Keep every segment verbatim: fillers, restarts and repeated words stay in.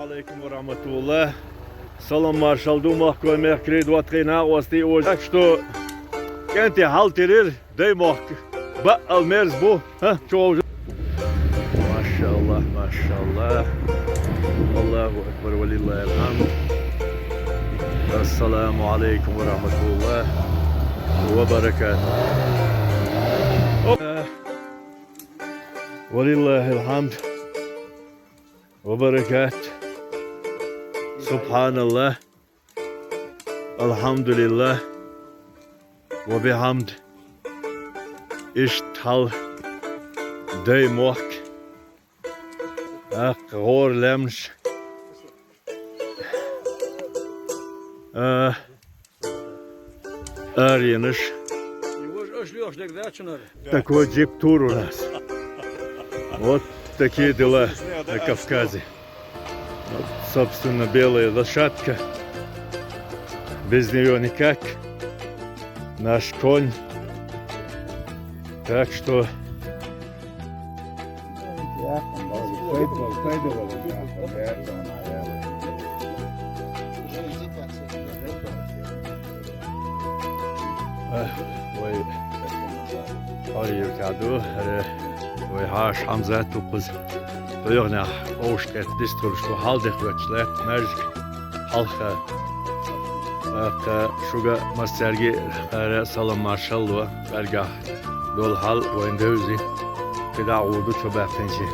Алейкум ва рахматуллах. Салам маршал ду махкой мехкарий, доттагӀий, накъостий, ож. Так что, кӀентий, хьал тирир, дай мохк. Баъал мерз бу, ха, чу ож. Машаллах, машаллах. Аллаху акбар, ва лиллахил хамд. Ассаламу алейкум ва рахматуллах ва баракатух. Оп. Ва лиллахил хамд. Ва баракатух. Субханаллах. Алхамдулиллах. Ва бихамд. Иштта хьал дай мохк. ТӀаккха гӀора лаьмнаш. А, аренаш. Его ж аш лёш дек дачунар. Такой джип-тур у нас. Вот такие дела на Кавказе. Вот, собственно, белая лошадка. Без неё никак. Наш конь. Так что Э, вай Ӏуйрийра ду, э, вай хьаша Хьамзат ву кхуза. ДогӀанехь овш тӀе дистхуьлуш ду, хьалдех ваьчча лаьтта маьждиг хьалха. ТӀаккха шуьга массаьрга а хӀара салам маршалла, цӀергахь долу хьал вайн девзи, кхидӀа а гӀур ду чо баьккхинчи.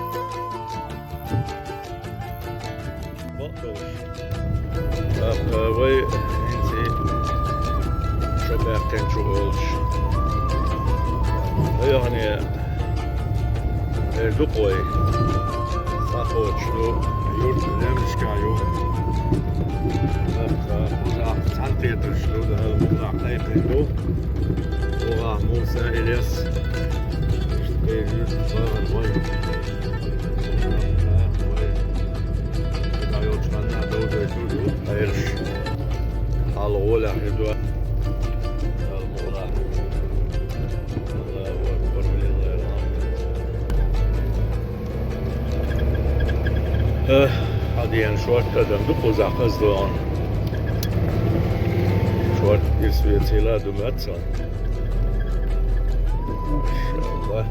ТӀаккха вай хӀинца шо баьккхинчу олуш. Айхьане эр ду-кх вай. Схьахочуш ду, юрт лаьмнашкахь ю. ТӀаккха кхузахь цхьаьнакхетарш ду, Дала мукъ лахь кхайкхина ду. ВогӀахь Муса, Илес. Иштта вай юрт бахар вай. ХьалгӀолехь хир ду. Э, хьадеана шорта адам ду кхузахь хаза догӀун. Шорта ирс вецийла а ду мацал. Машалла.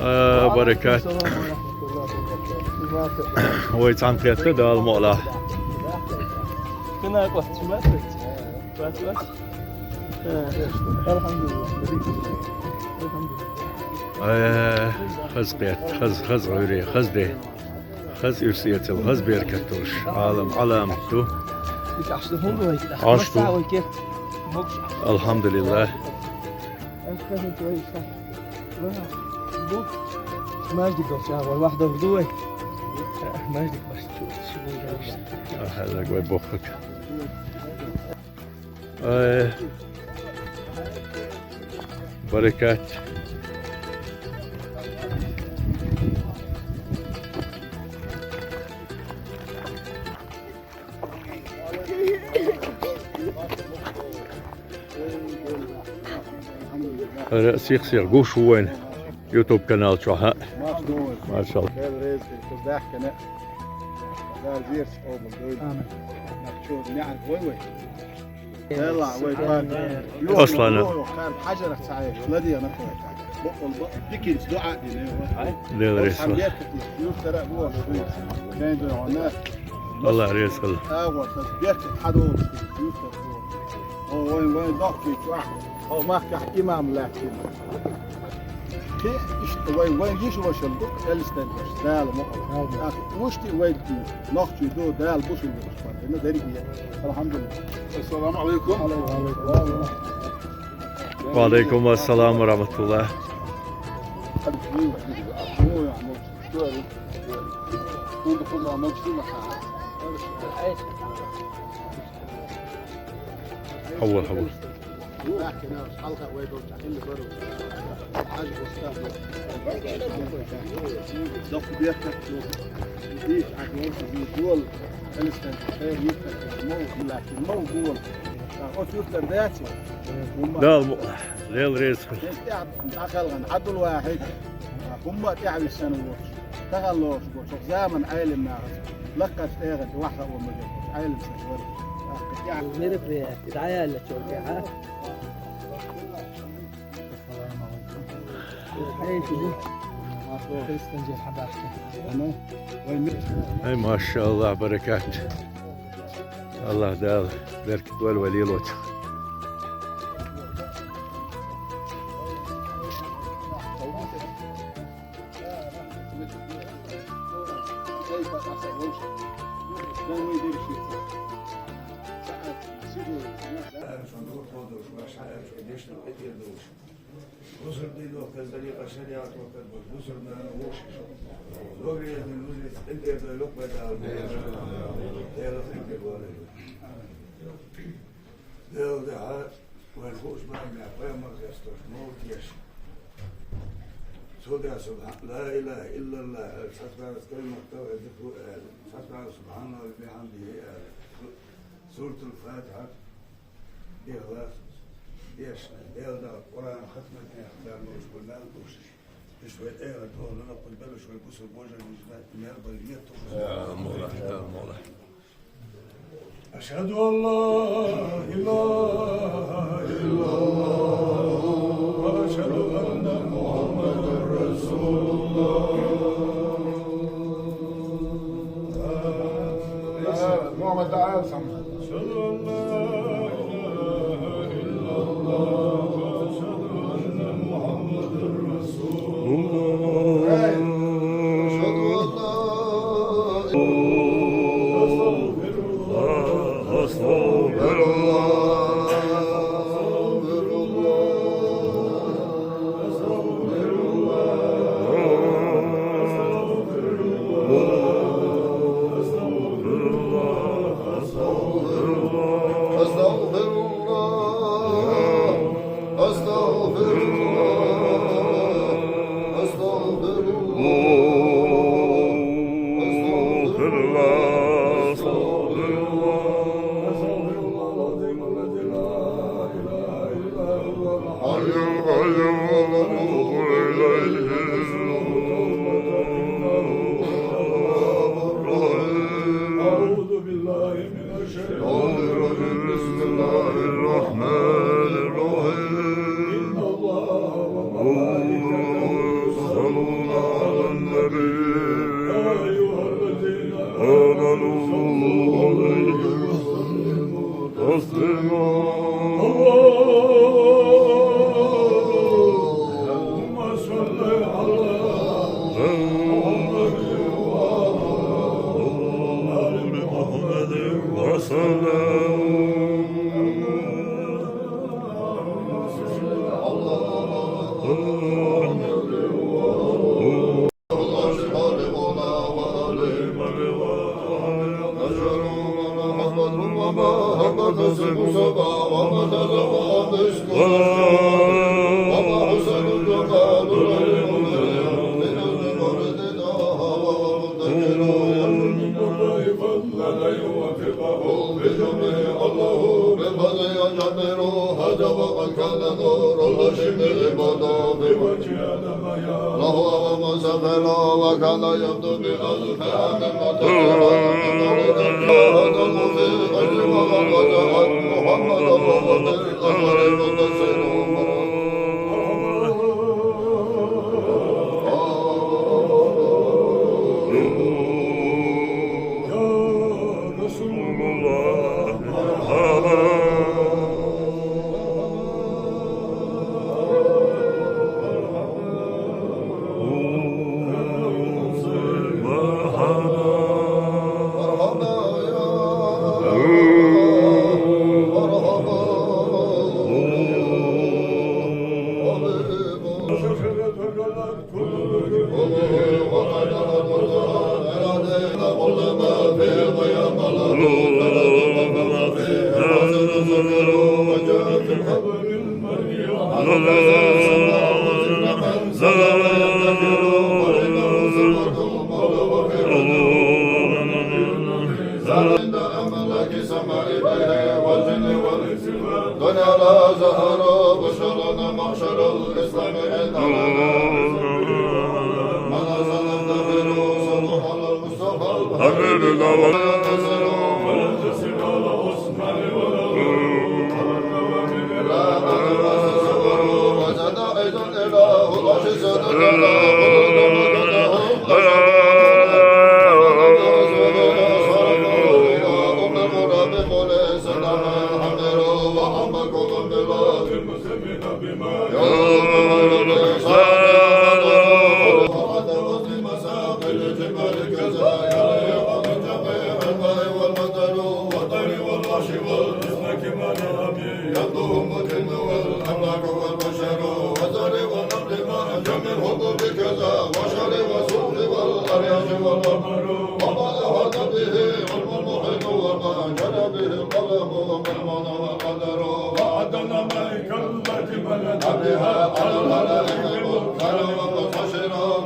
А, баракат. Вай цхьаьнакхетта, Дала мукъ лахь. Э, хаза кхетта, хаза, хаза Ӏуьйре, хаза де. Хаза ирс эцал, хаза беркат долуш, Ӏалам Ӏаламат ду. Ӏаш ду. Алхьамдулиллах. Маьждиг долчу агӀор вахдовр ду вай. Маьждиг баш чу, чу вай. Ахьа, вай боххак. Ай. Баракат. ХӀара сих-сиха гуш ву вайн YouTube канал чохь. Маршалла. Амин. Аслана. Боккъал бакъ дикинца дуӀа а дина. Дела реза хуьлда. Аллах реза хуьлда. Вайн, вайн доккхий чохь, хьо махкахь имам лаьттина. Кхин иштта вайн, вайн йиша вашалла ду, элстан ваша, Дала мукъ лахь. Амин. Вуьшта вайн нохчий ду, Дала бусулба. Дерриге. Алхьамдулиллах. Ассаламу алейкум. Ва алейкум ассалам ва рахматуллах. Хьаввал, хьаввал. Оцу юкъара даьча? Дала му-, Дела реза хуьлда. Хьалха дӀакхелхина Ӏабдул-Вахьид, хӀумма а тӀаьхьависина воцуш, таханлерчу заман Ӏелам нахаца лакхарчу тӀегӀан тӀе ваххьа а ван мегар волчу Ӏелам саца вара. Мероприятие дӀаяьллачул тӀаьхьа. Ай, машааллахӀ, баракат. АллахӀ Дала беркат дойла вай лелочух. Бусурба динах кхел, дакъа шариатах кхел болу бусурба нана вовшашна. Логиязни лузица къинтӀера дойла-кх вай Дала. Дела къинтӀера валийла. Делан дуьхьа вайна хууш бахьана пайхамар хестош, мовлид еш. Цо деш субхьа-, ла илаха иллаллахӀ аьлла, цхьацца бӀаьргашца калимат тавхьид зикр ду аьлла, цхьацца бӀаьргашца субхьаналлахӀи ва бихьамдихӀи аьлла. Суратул-Фатихьа Ихлас дешна, Делан дуьхьа Къуръан хатман тӀехь дар луш бу мел луш. Иштта вай тӀера тохана кху беллачу вай бусурба божарий мел бала етталла. Я мула, я мула. أشهد أن لا إله إلا الله وأشهد أن محمدا رسول الله. محمد تعال سمع. أشهد أن لا إله إلا الله وأشهد أن محمدا رسول الله. أشهد أن لا إله إلا الله. أستغفر الله. أستغفر الله. أستغفر الله. أستغفر الله. أستغفر الله. أستغفر الله. أستغفر الله. أستغفر الله. أستغفر الله العظيم الذي لا إله إلا هو الحي القيوم ونتوب إليه. أعوذ بالله من الشيطان الرجيم. بسم الله الرحمن الرحيم. إن الله وملائكته يصلون على النبي. يا أيها الذين آمنوا صلوا عليه وسلموا تسليما. اللهم صل على محمد وعلى آل محمد وسلم.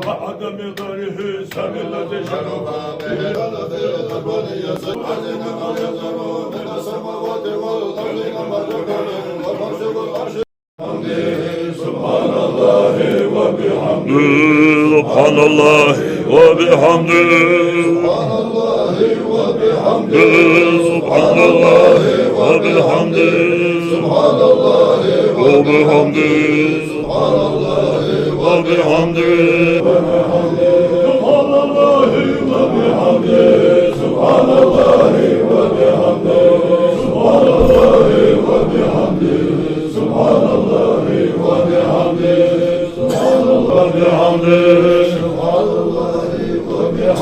وعدم داره سبيل التي شرف به الأرض ويزر من السماوات والأرض كما جبل والفرش والعرش. سبحان الله وبحمده. سبحان الله وبحمده. سبحان الله وبحمده. سبحان الله وبحمده. سبحان الله وبحمده. سبحان الله وبحمده. سبحان الله وبحمده. سبحان الله وبحمده. سبحان الله وبحمده. سبحان الله وبحمده. سبحان الله وبحمده. سبحان الله وبحمده. سبحان الله وبحمده.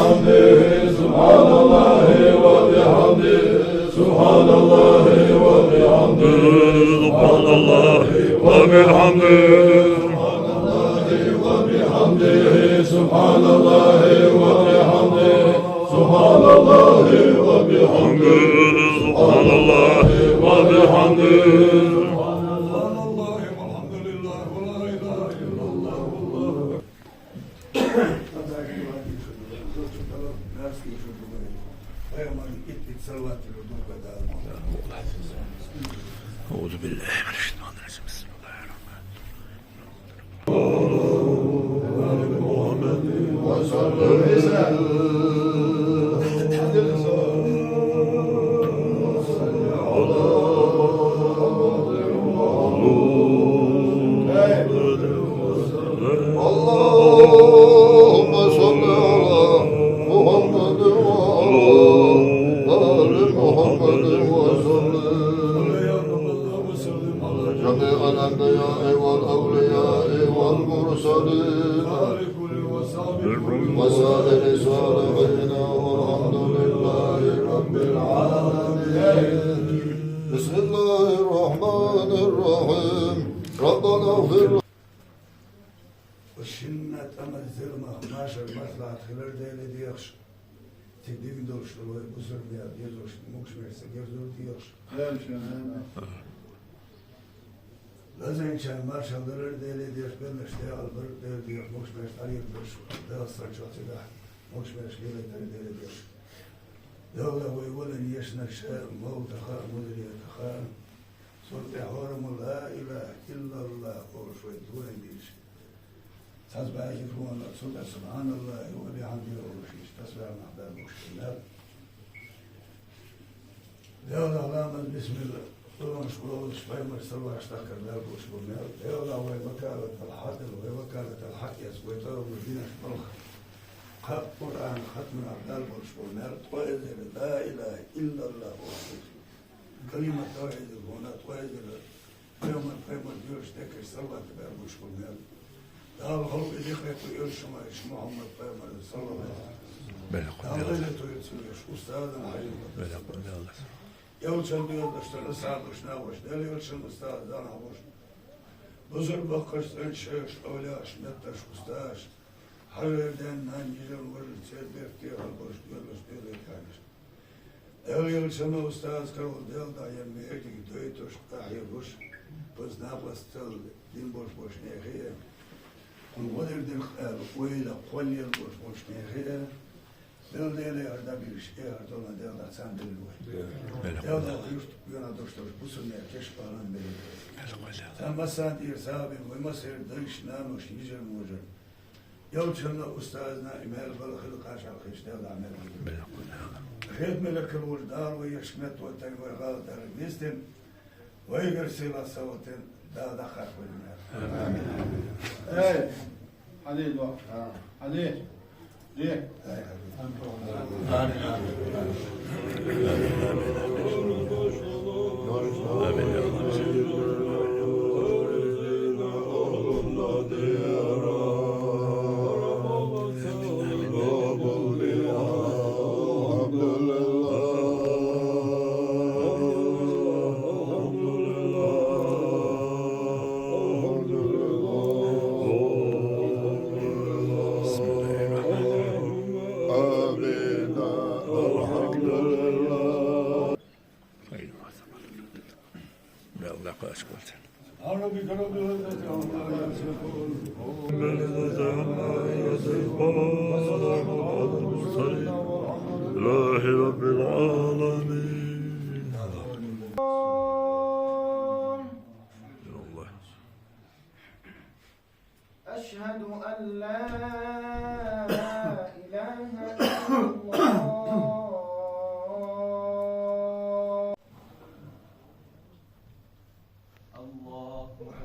سبحان الله وبحمده. سبحان الله وبحمده. سبحان الله وبحمده. سبحان الله وبحمده. سبحان الله وبحمده. سبحان الله وبحمده. سبحان الله والحمد لله ولا إله إلا الله والله أكبر. أعوذ بالله من الشيطان الرجيم. بسم الله الرحمن الرحيم. اللهم صل على محمد وعلى آل محمد وسلم. جميع الأنبياء والأولياء والمرسلين وسائر الصالحين والحمد لله رب العالمين. بسم الله الرحمن الرحيم. ربنا اغفر Шинна тӀама зилма машар маслахьат хилар Деле дехаш. Цига дигна долуш долу вай бусурбанел дезаш могуш-маьрша герзор дехаш. Лазийначарна маршалла далар Деле дехаш, белларш декъал бар Деле дехаш, могуш-маьрша дӀайирзаш, Дала сан чохь цигахь могуш-маьрша лелайтар Деле дехаш. Дала вай валан ешнаш, мовтаха а, мударетаха а, цунна тӀе хьораммо ла илаха иллаллах олуш вай дуьйна дийша. Цхьацца баьхкина хӀума, цу тӀе субхьаналлахӀи ва бихьамдихӀи олуш, иштта тасбихь нах баьлла бохуш хилла. Делан ламаз, бисмилла, Къуръанаш олуш, пайхамар салаваташ дахкар баьлла бохуш бу мел. Делан вай вакалатал хьакъ, вай вакалатал хьакъ эца, вай тӀе а ву динаш балха. Кхаъ Къуръан хатманах баьлла бохуш бу мел. Ткъо эзар ла илаха иллаллах олуш. Калимат тавхьидил хӀуна, ткъо эзар пайхамар, пайхамар доьшуш деккаш салават баьлла бохуш бу мел. Дала хьо и декхайкхо оьшу шуна, Мухьаммад пайхамар, саллаллаху Ӏалайхи ва саллам. Белла кху Дала Делла. Лазийна тойла цуьнга, устазан хьажа. Белла кху Делла. Элчан доьзалш, асхьабаш, нахош, Делан элчан устаз, Дала хьахош. Бусурба воккхаш, цӀеначаш, шайш, овлияш, метташ, усташ, хьажар ден, нан, йижаран, важар, церан берте хьалбарш, доьзалш, доьзалкаьрнаш. Делан элчанан устаз карахь Дела дӀаян мехкиг дойтуш, къахьегуш, база накъосталла дин болуш болчу нехе а, кхунна гӀо дерг дерг аьлла, ойла кхоллаелла болуш болчу нехе а, Дела Деле хьажа дӀабуьйлуш, эхар долу Дела дӀа царна делла вай. Дела дӀа юрт, йоьна долуш долуш бусурнех кеш бахьана белла. Царна массарна тӀера сагӀа бина вай массеран дайша, наношна, йижарна, вожарна. Элчанна, устазна и мел бала хила кхачахьалхиш Дела дӀа мел хила. Хетмелакал вур Дала вай ешкнат ватан вай гӀала дар вистин, вайгар сила саватин Дала дахар хуйна. Амин. Эй, Али, до. Али. Ди. لله رب العالمين. أشهد أن لا إله إلا الله. الله أكبر.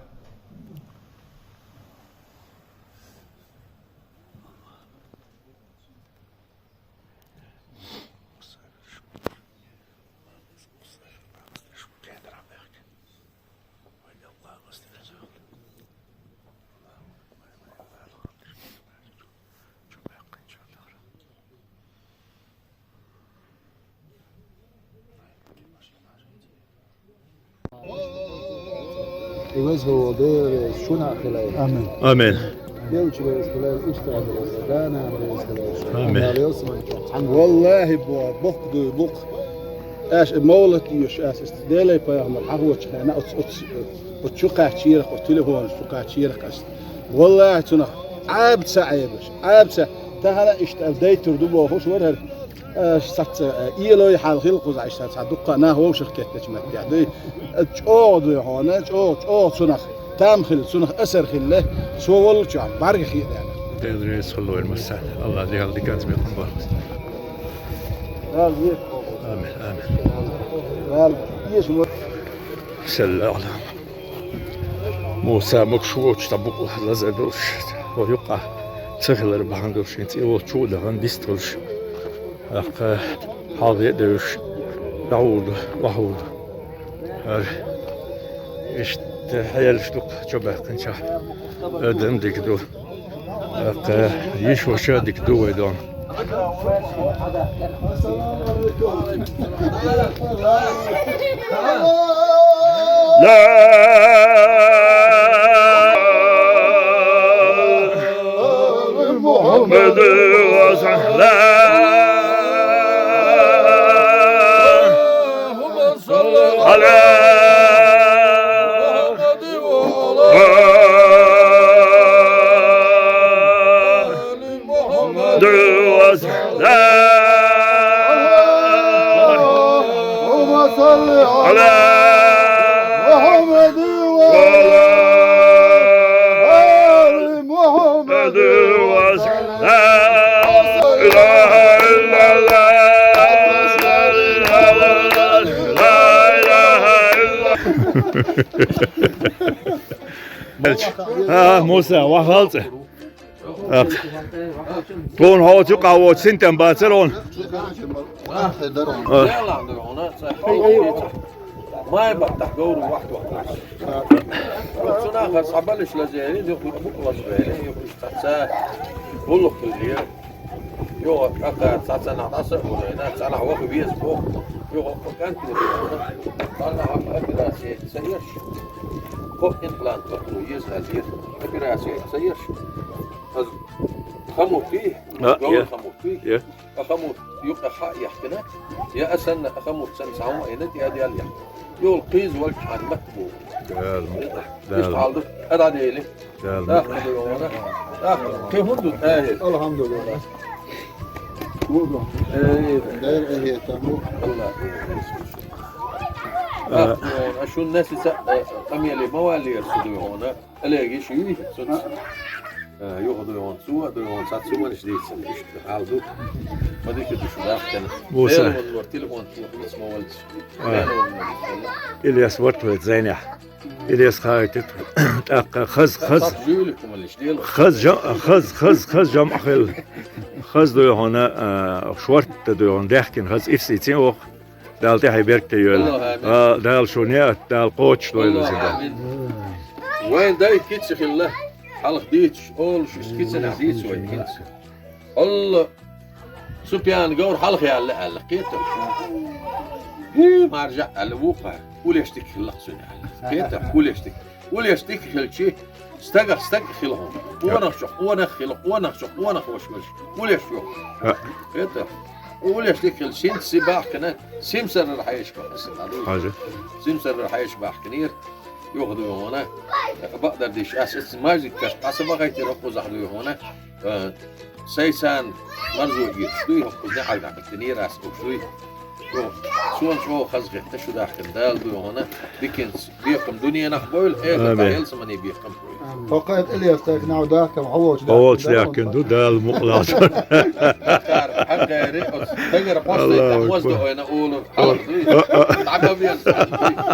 И веза вола Дела веза шуна а хилай. Амин. Амин. Белча веза хилай, устагӀа веза, дана веза хилай. Амин. Амин. ВаллахӀи, бо-, боккха дуй, букъ. Аш мовлат йош, аш ист Делай пайхамар хьахочу хана, оц, оц, оц чу кхачийрах, оц телефонаш чу кхачийрах аш. ВаллахӀи, цунах Ӏаба ца Ӏебаш, Ӏаба ца. Тахана иштта дайтур ду бохуш вара хӀара. Аш саца, э, иелой хьал хила кхуза, аш саца дуккха нах вовшах кеттачу меттехь дуй. Э, чӀогӀа дуй хьона, чӀогӀа, чӀогӀа цунах. Там хилла, цунах асар хилла, цо воллучохь бӀаьрга хиъна. Дела реза хуьлда вайн массарна. АллахӀ дегӀал диканца бекхам бахас. Амин, амин. Дала эшам. Салла Ӏала Муса, могуш воцуш цхьа букъ лазар долуш, хӀо юккъахь ца хилар бахьана долуш, хӀинца и волчу а дахана дистхуьлуш, тӀаккха хьалхе а девлаш, дӀахьур ду, охьахур ду. ХӀара иштта хьелаш дукха чубаьккхинчохь, адам дика ду. ТӀаккха йиша-ваша дика ду вай дон. لا محمد وسلم. على محمد وسلم. اللهم صل على محمد وعلى آل محمد وسلم. لا إله إلا الله. لا إله إلا الله. ХӀа, Муса, вахалцӀа. Тхуна хьоца юкъахь воцу синтем бацара хьуна. Май баттахь говр вахт вахт. Цу нахана схьабалаш лазийна, юха букъ лазбелла, юха иштта цхьацца гӀуллакх хилла. Юха тӀаккха цхьацца нах дӀаса а вузийна, цхьа нах ваха веза боху. Юха кӀант ву, цхьа нах операци ца еш. Кхо имплант ваха веза хьаьжира. Операци ца еш. Ас хамуттий, А, говр я. Хамуттий. Я. Ткъа хамут юкъа хьа а яхкина, я аса санна, а хамут санна цхьа хӀума айна тӀе а даьлла яхкина. Йолу кхийза волчу хьан матта боху. Дала, Иштта Дала. Хьал ду, а дӀадели. Дала. Нах ма ду йогӀана. Нах кхин хӀун ду тӀаьхье? Алхьамдулиллах. Эй. Дера эхетам бу. Аллах. Нах ма йогӀана. Шун несица, э, къамеле ма валлера шу ду йогӀана. Олег, иш юй, цунца. Э, юха дуй хьона цо, дуй хьона цхьа цу манаш дийцина. Иштта хьал ду. Ма дика ду шу дахкана. Муса. Дела валлора, телефон тохаца ма валлаш. А. Дела валлора. Ильяс варт вай зайнехь. Ильяс хаийтит. ТӀаккха хаз, хаз. Цхьа жуьлик ма лиш, дела. Хаз жа-, хаз, хаз, хаз жамӀ хилла. Хаз дуй хьона, а, шортта дуй хьона даьхкина хаз ирсийцин оха. Дала тӀаьхье беркате йойла. Аллаху амин. А, Дала шун яа, Дала кхочуш дойла Аллаху иза. Амин. Вайн дай кица хилла, хьалха дийцаш, олуш, иза кицанах дийца вай кица. Алла, цу пьяна говр хьалха яьлла аьлла, кхета. ХӀий, маржа аьлла, вукха, улеш дика хилла цуьнан аьлла. Кхета, улеш дика. Улеш дика хилчи, стагах стаг хила хьуна. Къонахчох къонах хила, къонахчох къонах ваша велаш. Улеш ю. Ха. Это, улеш дика хила, синца си бахкана, симсарра хьаеш бахкана. Хьажа. Симсарра хьаеш бахканера. Юха дуй хьона. Бакъдар диш, ас эцна мажик каш, аса бахайтира кхузахь дуй хьона. Э, сайсан марзо гирш дуй, хӀокхуза неӀалгахь беттанера ас уьш дуй. Йо, суна чӀогӀа хазахетта шу дахкина Дала дуй хьона, диканца бекхам дуьненахь бойла, эхартахь Амин. Ялсамане бекхам бойла. Амин. ХӀокхуьнга Ильяс тайпа нах дахкам, хьо волчу Хьо волчу даьккхина ду, Дала мукъ лахьа. Хьакхаьри, оцу дагара постайта Аллаху хӀозда Акбар. Ойна олур, хьалар дуй. А, а. ДӀа ма бен, дуй.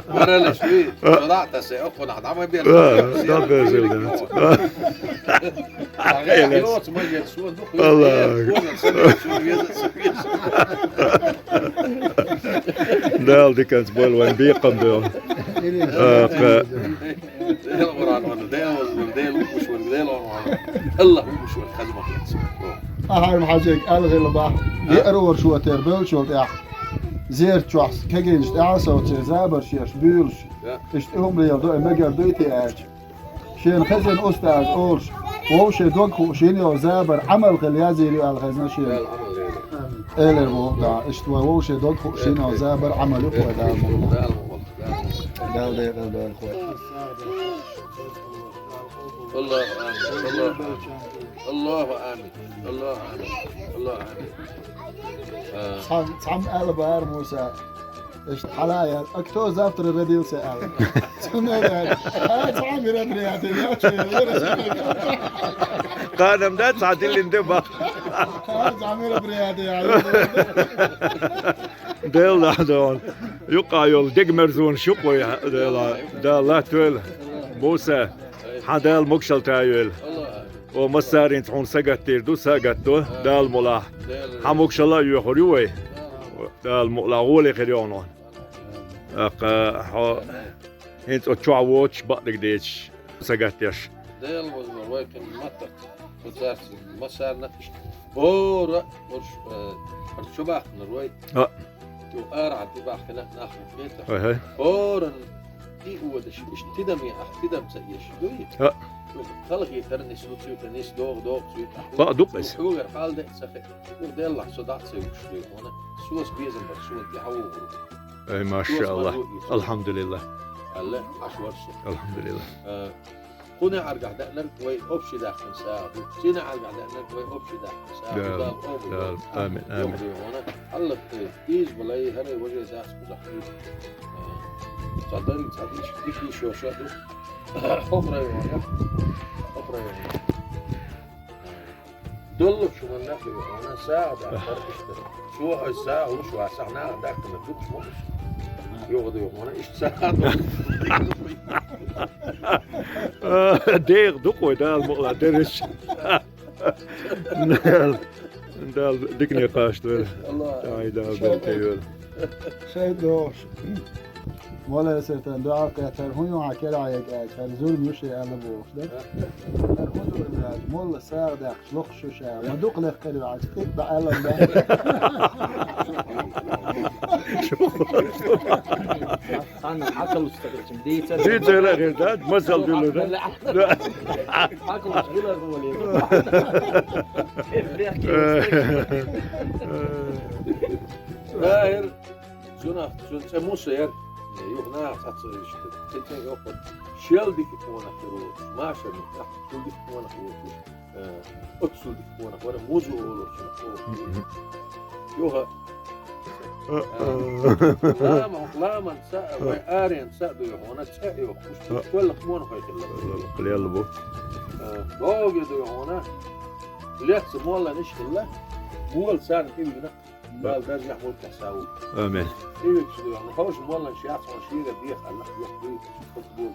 Варалаш дуй. А. Со дӀа а тассе, окхунах дӀа ма бен. А, дӀа безил, да. Дала диканца бойла вайн бекхам ду. Ахьа, Хьажик, аьлла хилла бах. Еарор шу тера бевллачул тӀаьхьа. Зерат чохь кегийнаш тӀаьхьа совций, забарш еш, буьйлуш. Иштта хӀума леладо, и мегар дуй те аьлча. Шена хезна устаз олуш, вовшийн дог хууш йина йолу забар Ӏамал хила язйийр ю аьлла хезна шена. Элира боху, да, иштта вай вовшийн дог хууш йина йолу забар Ӏамал ю кхой Дала ма валахь. Дала декъала дойла кхой. Аллаху амин. Аллаху амин. Аллаху амин. Аллаху амин. Цхьа, цхьамма аьлла бара Муса. Иштта хьала яьлла. А кто завтра родился, аьлла. Цунна аьлла, а, цхьа мероприятие, я чё, я Кханам дац, хьан диллина де бах. А, цхьа мероприятие, я. Дела дон. Юкъа йолу дегмерзонаш юкъа вай, Дела, Дала латтавойла. Муса, хьан Дала могушалла тайойла. О, массаринца хьуна сагатдийр ду, сагатдо, Дала мулахь. Хьан могушалла а йоьхур ю вай. Дала мукъ лахь, гӀоле хир йогӀу нуьхьа. ТӀаккха хьо хӀинца оцу чохь воцуш, бакъдерг дезаш, сагатдеш. Дела вазло вай кхин маттах, цу цаьрца массарна иштта. ХӀора, хӀорш, э, хӀорш чу бахканар вай. А. Цу арахьа тӀе бахкина нах ма хета. Ай-хай. ХӀоран и одаш, иштта тидаме ахь, тидам ца еш дуй. А. Цу халахетар нис ву цуьйта, нис догӀу, догӀу цуьйта. Бакъ дукха иза. Хьугар хьал де ца хе. Цу деллахь со дӀа а ца вуьгуш дуй хьуна. Соьца безам бар, суна тӀе хьан вогӀур. Ай, машааллах. Алхьамдулиллах. Алла, Ӏаш вар со. Алхьамдулиллах. Э, кху неӀаргахь деанарг вай общий даьккхина сагӀа ду. Цу неӀаргахь деанарг вай общий даьккхина сагӀа ду. Дала къобал дойла. Амин, амин. Йоху дуй хьуна. Аллах, э, иза балай, хӀара важа дац кхузахь. Э, цхьа дерриг, цхьа диш, диш, диш йоша ду. Хохрай вара. Хохрай вара. Доллучу хӀуманна а хир ву, хьуна сагӀа даккхар иштта. Цо хьо сагӀа луш вацахь, наха даккхина дукхаш ма луш. Юха ду хьуна иштта сагӀа доллуш. ДегӀа ду кхой, Дала мукъ лахь, дерриш. Дала дикане кхачадойла. Аллах. Ай, Дала беркате йойла. Шайн догӀуш. Молесатан дуьхьал кхетар хӀун ю хьан керахь яга аьлча, хӀара зурма ю шен аьлла бохуш дара. ХӀара хӀун зурма ю аьлча, молла сагӀа даьккхича лохуш ю ша. Ма дукха лекха кхера ю аьлча, тӀе бан аьлла дан. Цхьанна хьакалуш стаг дийцар. Дийцар а хир дац, масал дуьллур дац. Хьакалуш хилар хӀун валийта. Бехке. Цунах, цуьнан цӀе Муса яра, юха наха цхьацца иштта, цӀе йоккхура. Шел дика къонах хир воцуш, машарна тӀехь, цул дика къонах воцуш, э, оццул дика къонах вара, Муза олучунах оха. Мгм. Юха, э, лама, ламан цӀа, вай арен цӀа а дуй хьуна, цӀе а йоккхуш, кхолла къонахой хилла. Лела бу. Богу ду хьуна, леца молланаш хилла, мола царна тӀевигна, Дала даржехь муьлххача сагӀа ву. Амин. ТӀевигча ду хьуна, ховш молланаш яц хьуна шега деха, Аллах, юх дуй, хӀух бу,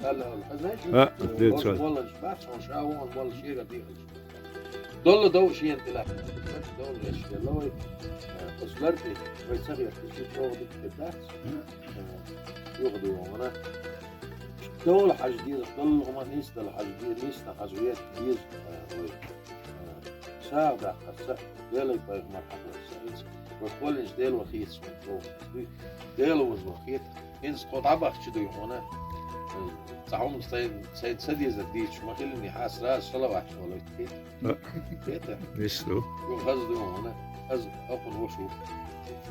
Аллах, Аллах, знаешь? А, ховш молланаш бац хьуна, ша вон молла шега деха. Долла дов шен тила. Долла эш делла вай. Ослар тӀе, вай ца гӀерти, ши чӀогӀа дукха дац. Юха ду хьуна. Дола хьажа деза, доллугӀа ма нийса дала хьажа деза, нийса хьажа веза, веза, э, вай, э, сагӀа даккхар ца, Делай пайхамар хьакхар ца, хӀинца вай кхоллинчу Дела вахийта шун чӀогӀа дуй, Дела ваза вахийта, хӀинца тхо дӀабахча дуй хьуна, э, цхьа хӀума сайн, сайн ца дезар дийцаш ма хилли, хьа сразу салават хьолуьйту хета. А. Хета? Нийса ду. Юха хаза ду хьуна, хаза акхун ваша ву.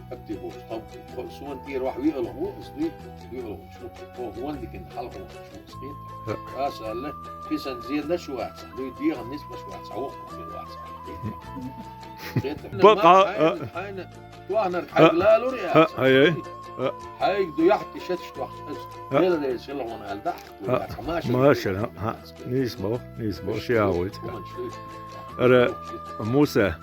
Хатти бохуш, тхо, тхо, суна тӀера ваха виъалгӀа ву, ас дуй, виъалгӀа ву, шу, тхо вон дикин хьалха ву, шу, ас хета. Ха. Аса аьлла, кхисан зенаш вац, дуй дегӀан нисбаш вац, хьа воккха хир вац. Хета. Бакъ, а, хьайна, а. Хьайна, туахнар хьайга лалур я. Ха, ай, ай. А. Хьайга ду яхьти шаташ тохча ас. Ха. Дела дела шила вон аьлла дахьа. Ха, машар, ха, ха. Нийса боху, нийса боху, ши агӀойта. Ара, Муса,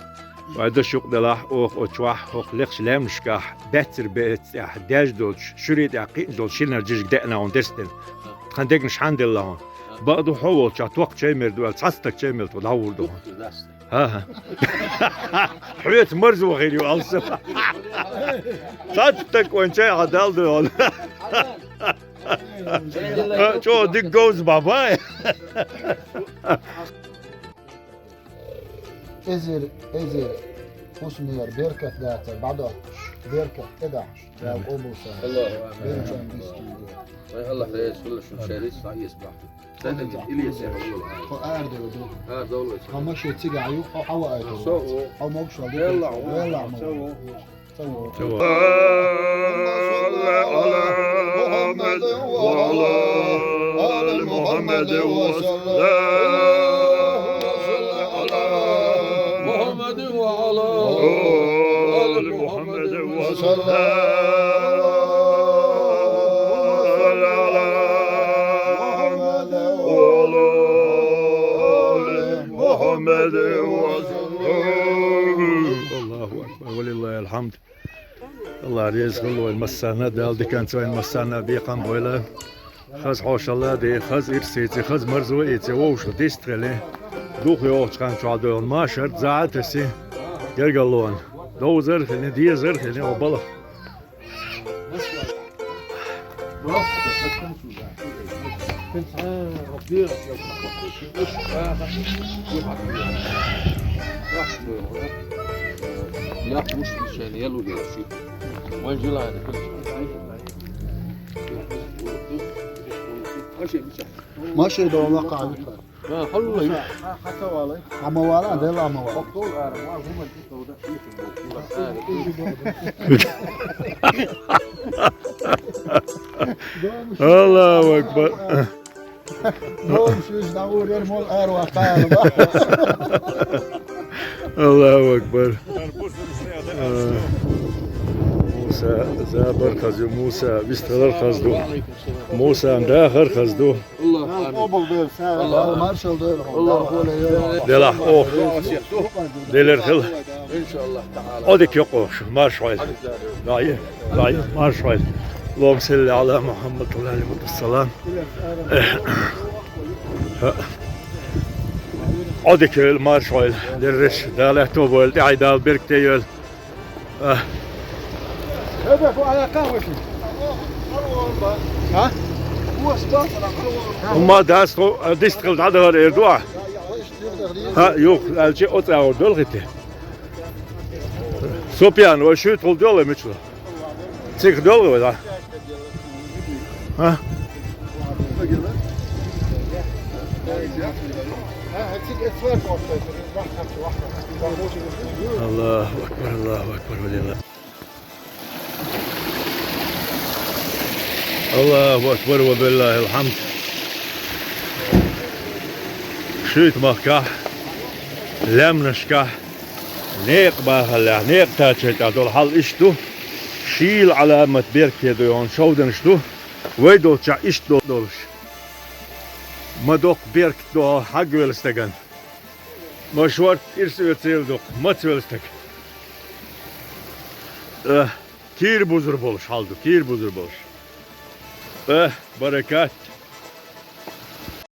вай даш юкъа делахь, оха оцу чохь, хӀокху лекхачу лаьмнашкахь, баьццара беца тӀехь, даьжна долчу, шуьри тӀехь кхиъна долчу шинара жижиг деана хьуна дерстина. Тхан дегнаш хьан делла хьуна? Бакъ ду хьо волчохь, токкха чай мер ду аьлла, цхьа стаг чай мел тхо дӀагӀур ду хьуна. ХӀа-хӀа. Хьоьца марзо хир ю алсам. Цхьацца стаг вайн чай хьан дал ду хьуна. ЧӀогӀа дика говза бахьа бай. Эзир, эзир хӀусамера беркат дацар, бӀадо беркат тӀедахьаш, Дала къобал ца. Аллаху акбар. Беркат дистийла. Вай Аллах Дела, шуна шерис схьаэца бахьа. Сан Илиас яхьа волу. Хьо арадевр ду. Арадовлу. Хьо машен цигахь ю, хьо хьаваайтур вац. Хьо могуш вала. Велла, велла, велла, ма. Ца во. Ца во. Ца во. اللهم صل على محمد وعلى آل محمد وسلم. اللهم صل على محمد وعلى آل محمد وسلم. وعلى آل محمد وسلم. الله أكبر ولله الحمد. АллахӀ реза хуьлда вайн массарна, Дала диканца вайн массарна бекхам бойла. Хаза хьошалла а де, хаза ирс а эций, хаза марзо а эций, вовшах дистхили. Дукха йогӀучу хан чохь а доьлху машар, зӀе а тесий, гергарлонан довзар а хилий, дезар а хилий, оха балха. Машин долу ваккха а витар. Хьалла ю. Хьан ма вала, Дела ма вала. Аллаху акбар. Дом шуьйш дӀагӀур яра, мол араваккха ала бах. Аллаху акбар. А, Муса, забар хаза ю, Муса, вистхилар хаза ду. Мусан дахар хаза ду. Аллаху акбар. Аллаху акбар. Маршалла дойла хьуна. Аллаху акбар. Делахь, о. Делер хила. Иншаллаху таала. О дика йокъо шу, марш хьойла. Дай, дай, марш хьойла. اللهم صل على محمد وعلى آل محمد وسلم. О дика йойла, марш хьойла. Дерриш, Дала аьтто бойла, тӀаьхье Дала беркате йойла. А. А? ХӀумма дац тхо, а, дистхила дӀадахар эр ду ахь? ХӀа, юха, аьлча, оцу агӀор долу хӀитте. Супьян, вай шуьйтахула доьлхий мичала? Цига доьлхий вай, да? А? Аллаху акбар, Аллаху акбар, валилла. Аллаху акбар ва биллахил хьамд. Шуьйта махкахь, лаьмнашкахь, некъа бахаллехь, некъа тачалла тӀехь долу хьал иштта ду. Шийла Ӏаламат беркате ду йоӀун шовданаш ду. Вай долччохь иштта дол-, долуш. Ма доккха беркат да хьагвелла стагана. Ма шортта ирс оьцийла дукха, маца велла стаг. Э, кийра бузар болаш хьал ду, кийра бузар болаш. Э, баракат.